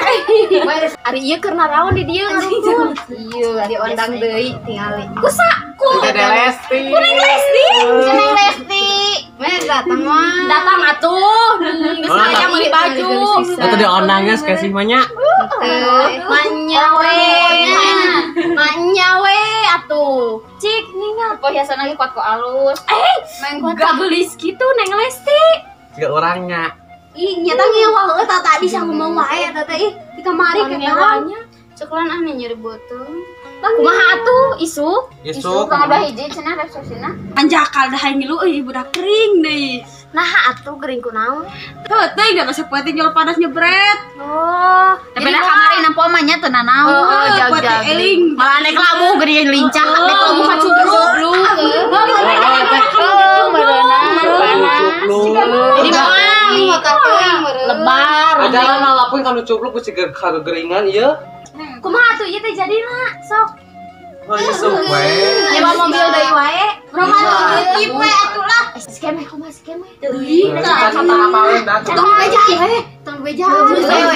Speaker 3: Ari ieu keur naraon di dieu ngarumpul.
Speaker 5: Ieu diondang deui tingali.
Speaker 3: Kusa ku.
Speaker 1: Dede Lesti.
Speaker 3: Kuring Lesti.
Speaker 5: Ceneng Lesti.
Speaker 4: Meh datang mah.
Speaker 3: Datang atuh. Geus aya meuli baju.
Speaker 1: Atuh diondang geus kasih mah nya.
Speaker 4: Manya we. Manya we atuh.
Speaker 5: Cik ningal perhiasan lagi kuat ku alus.
Speaker 3: Main gelis kitu Neng Lesti.
Speaker 1: Tiga orangnya.
Speaker 4: Ih, nyata ngewa heueuh tah tadi sia ngomong wae eta teh ih di kamari
Speaker 5: Ngewanya. Ceklan ah nyeri beuteung. Kumaha atuh isuk?
Speaker 1: Isuk
Speaker 5: tanggal 2 hiji cenah resepsina.
Speaker 3: Anjakal dah hayang ngilu euy budak kering deui.
Speaker 4: Nah atuh gering kunaon?
Speaker 3: Heuh teuing da basa peuting jol panas nyebret.
Speaker 4: Oh,
Speaker 5: tapi dah kamari nempo mah nya teu nanaon.
Speaker 3: Heeh, eling.
Speaker 4: Malah nek lamuh geuning lincah, nek lamuh ka cubluk.
Speaker 1: Jadi
Speaker 4: lebar.
Speaker 1: Ada malah pun kalau cubluk ku ciga kageringan ieu.
Speaker 3: Kumaha atuh ieu teh jadina sok.
Speaker 1: Oh, isuk we.
Speaker 4: Nyewa mobil deui wae.
Speaker 5: Urang mah titip we atuh lah.
Speaker 3: Skeme kumaha skeme?
Speaker 1: Teuing.
Speaker 4: Tong beja we, tong beja.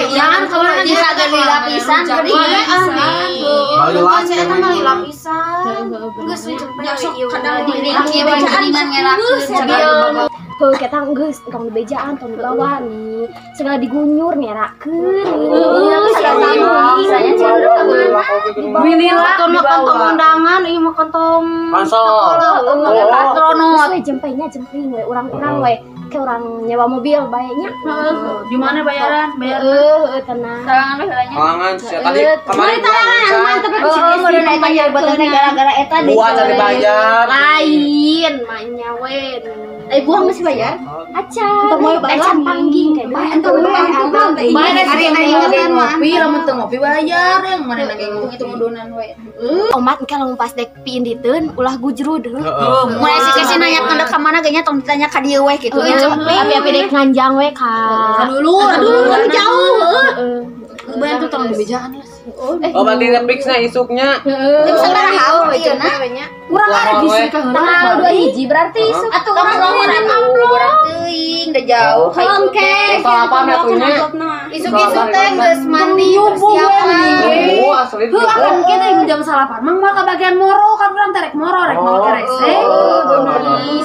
Speaker 5: Jangan kalau bisa geli lapisan geuning.
Speaker 1: Bae
Speaker 4: Saya mah lapisan. Geus we
Speaker 3: Ya sok kadang
Speaker 5: Ieu bejaan ngerakeun.
Speaker 3: Heuh, kita geus tong dibejaan, tong dibawa nih. Segala digunyur ngerakeun.
Speaker 5: Misalnya cenderung ke mana?
Speaker 4: Wilila mah kantong undangan, ieu mah kantong
Speaker 1: Konsol.
Speaker 5: Astronot.
Speaker 3: Geus we jempenya jempling we urang-urang we ke urang nyewa mobil bae nya.
Speaker 4: Di mana bayaran? Bayaran.
Speaker 3: Heuh, tenang.
Speaker 5: Sorangan we heula nya.
Speaker 1: Kalangan sia tadi kemarin
Speaker 4: Mantep
Speaker 5: Oh, meureun eta buat teh gara-gara eta deh.
Speaker 1: Buat cari bayar.
Speaker 3: Lain manya we.
Speaker 5: Buah masih bayar?
Speaker 3: Acan. Acan pangging kayak
Speaker 4: Entong bayar.
Speaker 5: Bayar hari ngopi, lamun teu ngopi bayar, yang mana lagi ngitung-ngitung udunan we.
Speaker 3: Omat engke lamun pas dek piinditeun ulah gujrud heuh.
Speaker 1: Heeh.
Speaker 5: Mulai si Kesi nanya ke ka mana ge nya tong ditanya ka dieu we kitu nya.
Speaker 3: Api-api dek nganjang we ka.
Speaker 5: Dulu,
Speaker 3: Dulu jauh heuh.
Speaker 5: Bayar tuh tong dibejaan lah.
Speaker 1: Oh berarti fixnya isuknya.
Speaker 3: Heeh. Sabaraha ieu na?
Speaker 5: Urang arek bisi ka heula.
Speaker 3: Tanggal 2 hiji berarti isuk.
Speaker 5: Atuh urang amplop.
Speaker 3: Urang teuing da jauh.
Speaker 5: Engke.
Speaker 1: Salapan atuh nya.
Speaker 3: Isuk-isuk teh geus mandi persiapan.
Speaker 1: Oh asli.
Speaker 5: Heuh akan kieu teh jam salapan mah moal kabagian moro kan urang teh rek moro rek moro kerese.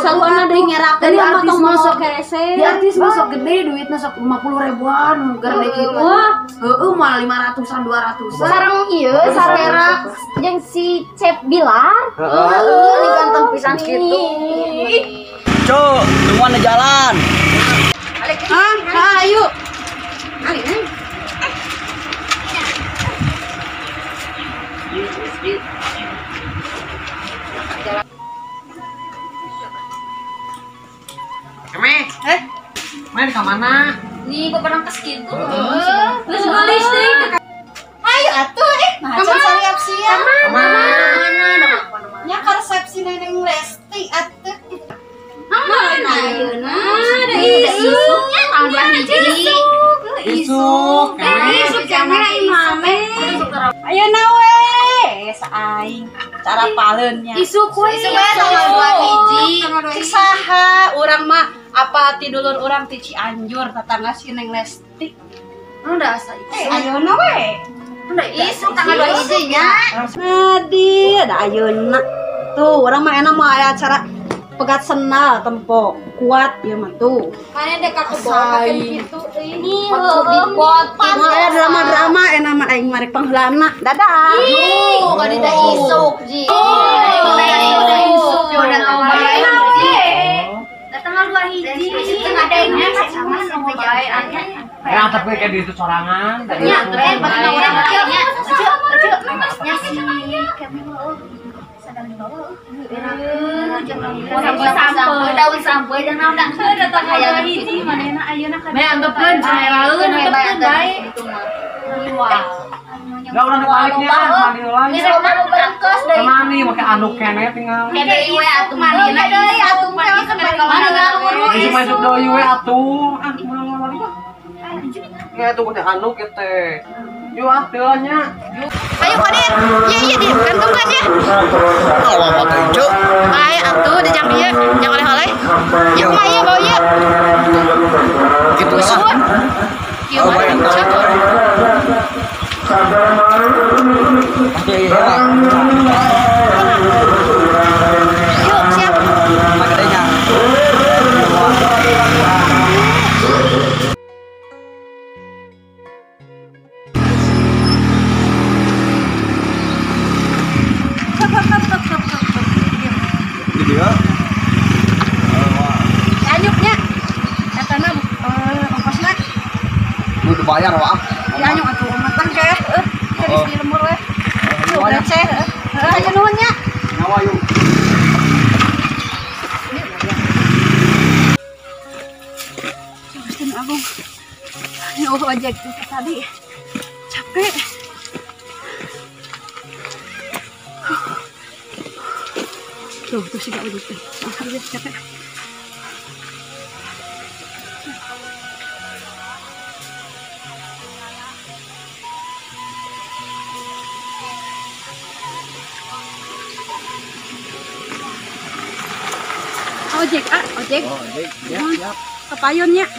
Speaker 3: Saluana deui ngerakeun
Speaker 5: Dari artis masuk
Speaker 3: kerese.
Speaker 5: Di artis masuk gede duitna sok 50 ribuan gara kitu. Heeh moal 500-an 200-an.
Speaker 3: Sareng ieu sareng jeung si Cep Bilar. Heeh, diganteng pisan kitu.
Speaker 7: Cuk, tungguan di jalan.
Speaker 4: Ah, ayo.
Speaker 1: Keme. Main ke mana?
Speaker 3: Nih, beberang kes gitu.
Speaker 5: Terus gelis deui.
Speaker 4: Ayo atuh nah can siap-siap.
Speaker 1: Kemana?
Speaker 4: Nya ka resepsi Neneng Lesti atuh.
Speaker 3: Mana ayeuna? Da isuknya tanggal 2 hiji.
Speaker 1: Isuk.
Speaker 4: Isuk keme imame. Ayeuna we, saing cara paleunnya.
Speaker 5: Isuk we.
Speaker 3: Isuk we tanggal 2 hiji.
Speaker 4: Cek saha urang mah apa ti dulur urang ti Cianjur tetangga si Neng Lesti.
Speaker 5: Udah asa isuk.
Speaker 4: Ayeuna we.
Speaker 3: Isuk tanggal 2 hiji nya.
Speaker 4: Adi, ada ayeuna. Tuh, urang mah enak mah aya acara pegat senal tempo kuat ieu mah tuh.
Speaker 3: Mana dek ka kebon kitu ini dipot.
Speaker 4: Mah aya drama-drama enak mah aing marek pangheulana. Dadah.
Speaker 3: Ih, ka dita isuk ji. Udah isuk udah tanggal 2 hiji. Adanya sama sama bae anya.
Speaker 1: Ya tapi kayak di itu sorangan tadi.
Speaker 3: Nya, teh bagi urang nya. Ceu, nya si kami sadar di bawah. Sampai daun sampai dan naon da tanggal 2 hiji manehna ayeuna ka.
Speaker 5: Bae antepkeun saeraeun antepkeun bae.
Speaker 1: Enggak urang dibaliknya, mandi heula.
Speaker 3: Geus loba berangkos deui.
Speaker 1: Mandi make anduk keneh tinggal.
Speaker 3: Deui we atuh manehna deui atuh mandi mana ngaluru.
Speaker 1: Isuk masuk deui we atuh. Ah, moal balik ah. Nya tuh teh anduk ieu teh. Yuk ah heula nya.
Speaker 4: Ayo Kodir. Iya iya di kantongkan ya.
Speaker 7: Apa teh, Cuk?
Speaker 4: Bae atuh di jam ieu, jang oleh-oleh. Ya kumaha ieu bawa ieu.
Speaker 7: Gitu lah.
Speaker 4: Kieu mah catur. Yuk, siap.
Speaker 7: Magadenya. Dia.
Speaker 4: Anyuknya. Etana ongkosna.
Speaker 7: Nu dibayar wah.
Speaker 4: Ya anyuk atuh matang ke. Geus di lembur we. Tuh receh. Heeh, aja nuhun nya.
Speaker 7: Nyawa yuk.
Speaker 4: Gusti Agung. Ya Allah ojek tadi. Capek. Tuh, tuh sih gak ojek teh. Alhamdulillah capek. Ojek, ah, ojek.
Speaker 7: Oh, ojek. Ya, siap.
Speaker 4: Kepayunnya.
Speaker 7: Ya.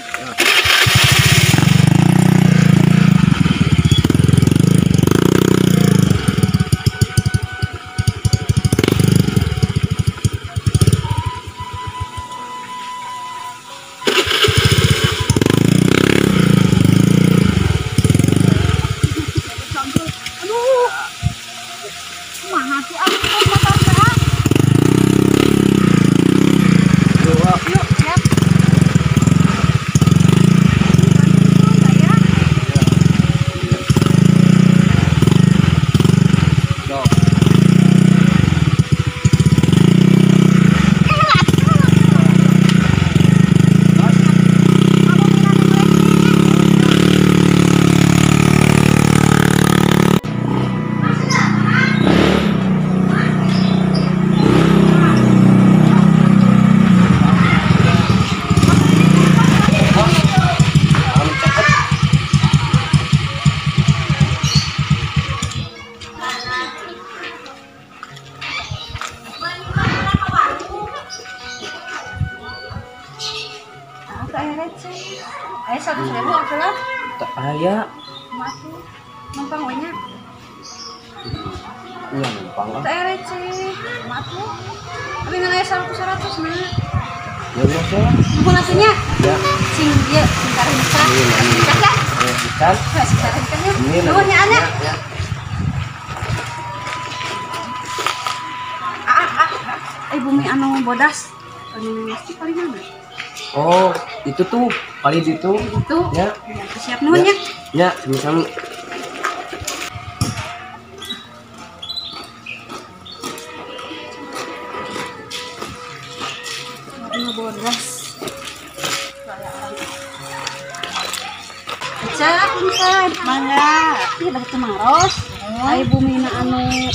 Speaker 4: Aduh. Kumaha tuh aku motor teh. Yuk, siap. Aya 100.000 atuh.
Speaker 1: Teu aya.
Speaker 4: Matu. Numpang we nya.
Speaker 1: Iya numpang ah.
Speaker 4: Teu receh. Matu. Abi ngan aya 100 na.
Speaker 1: Ya geus lah.
Speaker 4: Nuhun atuh nya.
Speaker 1: Ya.
Speaker 4: Sing ieu sing karengkan.
Speaker 1: Iya. Ikan.
Speaker 4: Sing karengkan nya. Nuhun nya anya.
Speaker 1: Ya.
Speaker 4: Bumi anu bodas. Anu mesti paling mana?
Speaker 1: Oh, itu tuh paling itu.
Speaker 4: Itu.
Speaker 1: Ya.
Speaker 4: Ya, siap nuhun ya.
Speaker 1: Ya, sami-sami.
Speaker 4: Anu bodas. Cak, punten, mangga. Ieu bade tumaros. Ai bumina anu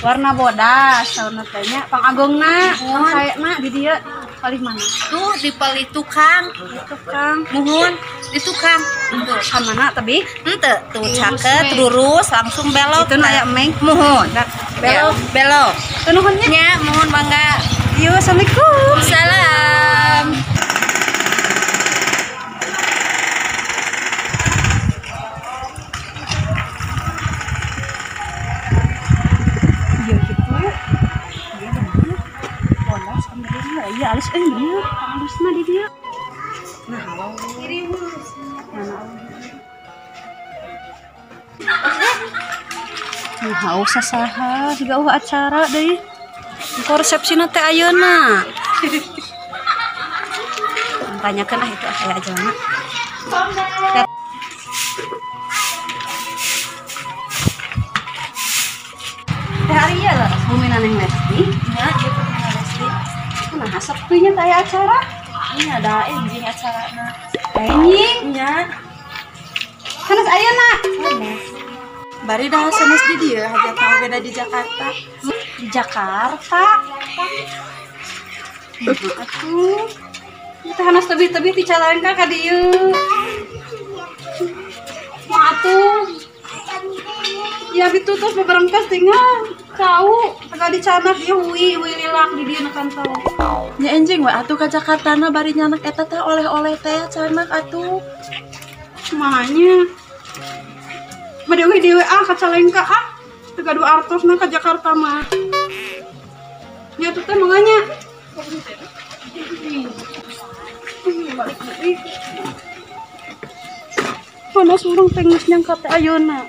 Speaker 4: warna bodas, saurna teh nya pangagongna, pangsaena di dieu palih mana?
Speaker 5: Tuh di palih tukang,
Speaker 4: di tukang.
Speaker 5: Muhun di tukang.
Speaker 4: Tuh, ka mana tebih?
Speaker 5: Henteu, tuh caket lurus langsung belok.
Speaker 4: Itu nu aya emeng.
Speaker 5: Muhun.
Speaker 4: Belok,
Speaker 5: belok.
Speaker 4: Tuh nuhun nya.
Speaker 5: Nya, muhun mangga.
Speaker 4: Yo, assalamualaikum.
Speaker 5: Salam.
Speaker 4: Iya alus bener, alusna di dia. Nah, halo. Mana? Nah, haus saha siga eueuh acara deui. Engko resepsina teh ayeuna. Tanyakeun ah itu aya ajalna. Teh ari ieu lho, bumina Neng Lesti.
Speaker 3: Nya, ieu bumina Lesti.
Speaker 4: Nah, sepinya teh acara.
Speaker 3: Ini ada enjing acarana.
Speaker 4: Enjing?
Speaker 3: Nya.
Speaker 4: Sanes ayeuna.
Speaker 3: Sanes. Bari dah sanes di dieu hajatna oge da di Jakarta.
Speaker 4: Di Jakarta. Atuh. Teh hanas tebih-tebih ti Cicalengka ka dieu. Mah atuh. Ya ditutup beberengkas tinggal. Cau, teka dicanak ieu hui, hui lilak di dieu na kantor.
Speaker 3: Nya enjing we atuh ka Jakarta na bari nyanak eta teh oleh-oleh teh canak atuh.
Speaker 4: Kumahanya. Bade euy dewe ah ka Cicalengka ah. Teu gaduh artosna ka Jakarta mah. Nya atuh teh manganya. Balik deui. Panas urang teh geus nyangka teh ayeuna.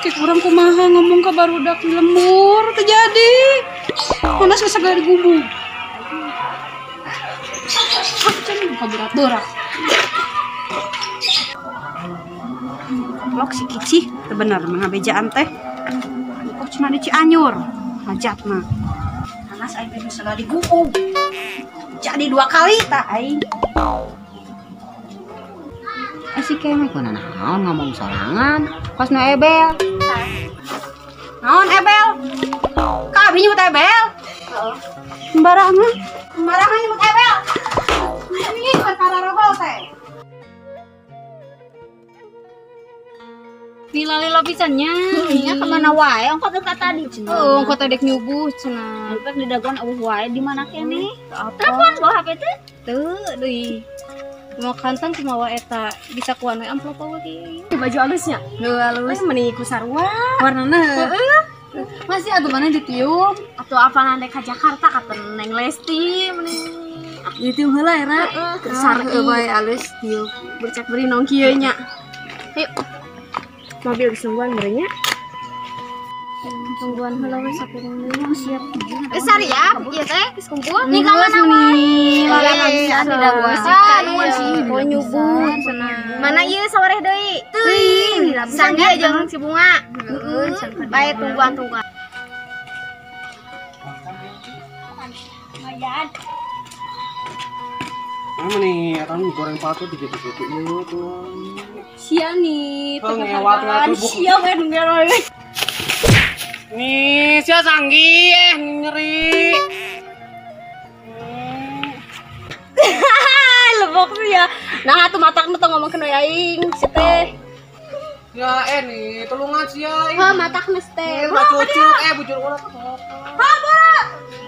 Speaker 4: Cek urang kumaha ngomong ka barudak di lembur teu jadi. Panas geus sagala digubug. Ah, can buka berat-berat. Koplok si Kicih, teu bener mah ngabejaan teh. Kok cuma di Cianjur hajatna. Panas aing teh geus sagala digubug. Jadi 2 kali tah aing.
Speaker 2: Si Kemek mana naon ngomong sorangan kos nu Ebel.
Speaker 4: Naon Ebel? Ka abi nyebut Ebel? Heeh. Sembarangan. Sembarangan nyebut Ebel. Ini perkara rohol teh.
Speaker 3: Lila-lila pisan nya.
Speaker 5: Nya kemana wae ongko teh tadi cenah.
Speaker 3: Heeh, ongko teh dek nyubuh cenah.
Speaker 5: Rupek di dagoan eueuh wae di mana keneh? Telepon bawa HP teh?
Speaker 3: Teu deui. Mau kantan kumaha eta bisa kuan we amplop eueuh kieu.
Speaker 2: Baju alusnya.
Speaker 3: Heuh alus.
Speaker 2: Meni ku sarua.
Speaker 3: Warnana heueuh. Masih atuh mana ditiup?
Speaker 5: Atuh apaan dek ka Jakarta kata Neng Lesti meni.
Speaker 3: Ditiup heula era.
Speaker 5: Heeh, keur sarua
Speaker 3: bae alus tiup.
Speaker 2: Bercak beri nong kieu nya. Ayo. Mobil disungguan berinya.
Speaker 5: Tungguan heula we sapiring deui siap.
Speaker 3: Geus sariap ieu teh geus kumpul.
Speaker 5: Nih ka mana wae?
Speaker 3: Nuhun sih, poe nyubuh cenah.
Speaker 5: Mana ieu sawareh deui? Teuing. Sangga jeung si Bunga. Heeh. Bae tungguan-tungguan. Lumayan.
Speaker 1: Mana nih, atau goreng patu gitu-gitu ieu tuh.
Speaker 3: Sia nih,
Speaker 1: ngewat ngatuh bu.
Speaker 3: Sia we nu ngeroy.
Speaker 1: Nih, sia sanggih nyeri.
Speaker 3: Lebok sia. Nah, atuh matak nu teu ngomongkeun we aing si teh.
Speaker 1: Ya nih, tulungan sia.
Speaker 3: Heuh, matak geus teh.
Speaker 1: Cucu, bujur urang.
Speaker 3: Ha, boro.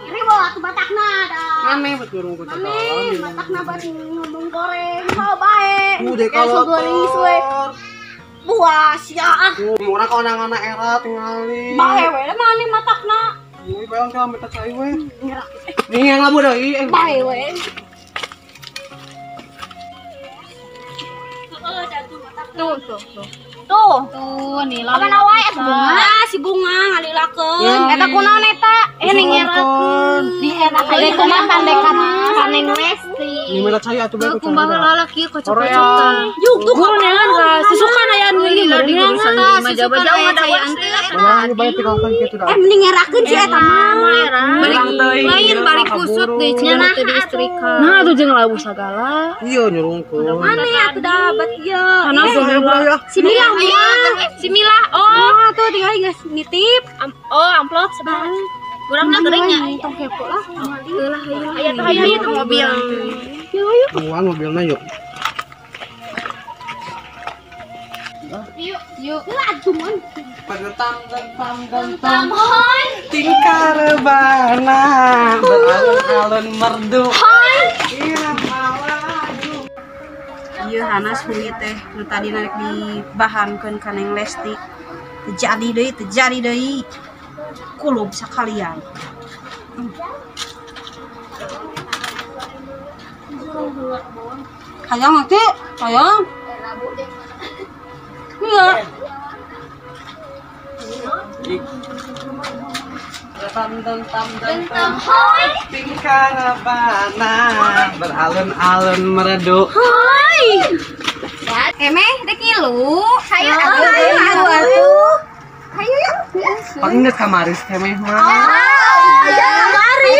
Speaker 3: Riwo atuh matakna da.
Speaker 1: Aneh betul urang kudu.
Speaker 3: Aneh, matakna bat ngomong goreng. Ha, bae.
Speaker 1: Udah kalau
Speaker 3: goreng we. Buah sia ah.
Speaker 1: Urang ka onang-ona era tingali.
Speaker 3: Bae we maneh matakna.
Speaker 1: Ini bayang ka minta cai we. Nih yang labu deui.
Speaker 3: Bae we. Tuh, tuh, tuh. Tuh, tuh nih lah. Mana wae bunga, si bunga ngalilakeun. Eta kunaon eta? Ning ngerakeun. Di era
Speaker 5: Dek kumaha tandekan ka Neng Lesti.
Speaker 1: Ini mah cai atuh bae.
Speaker 4: Kumaha lalaki kocok-kocokan.
Speaker 3: Yuk tuh
Speaker 4: neangan ka susukan aya nu ieu
Speaker 5: neangan susukan aya cai
Speaker 1: Wah, bae tinggalkan kitu dah.
Speaker 3: Mending ngerakeun si eta mah.
Speaker 4: Lain balik kusut deh cenah teh diistrika. Nah, atuh jeung labu sagala.
Speaker 1: Iya nyurungkeun.
Speaker 3: Maneh atuh dah bat ieu.
Speaker 1: Kana
Speaker 3: Si Milah, si Milah. Oh, tuh tinggal geus nitip. Oh, amplop sebentar.
Speaker 5: Urangna geuringnya.
Speaker 3: Tong kepo lah.
Speaker 5: Lah aya teh aya ieu mobil.
Speaker 3: Yuk, yuk.
Speaker 1: Buang mobilnya yuk.
Speaker 5: Yuk, yuk.
Speaker 3: Lah cuman
Speaker 1: Bergentam, gentam, gentam. Tingkah rebana beralun-alun merdu. Irama lagu.
Speaker 4: Ieu hanas hungi teh nu tadi narik dibahankeun ka Neng Lesti. Teu jadi deui, teu jadi deui. Kulub sakalian. Hayang atuh, hayang. Iya.
Speaker 1: Gentam, gentam, gentam. Tingkah rebana beralun-alun merdu.
Speaker 3: Hai.
Speaker 5: Emeh dek ngilu.
Speaker 3: Hayu atuh, hayu atuh. Hayu ya.
Speaker 1: Panggil kamaris temeh mah.
Speaker 3: Ya kamari.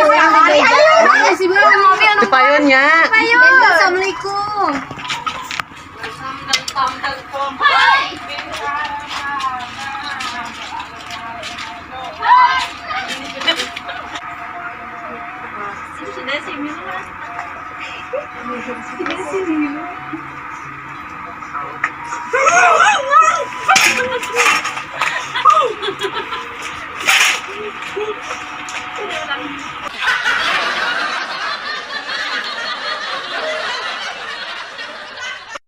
Speaker 3: Hayu.
Speaker 5: Si bilang mobil.
Speaker 1: Tepayunnya.
Speaker 5: Ayo. Assalamualaikum.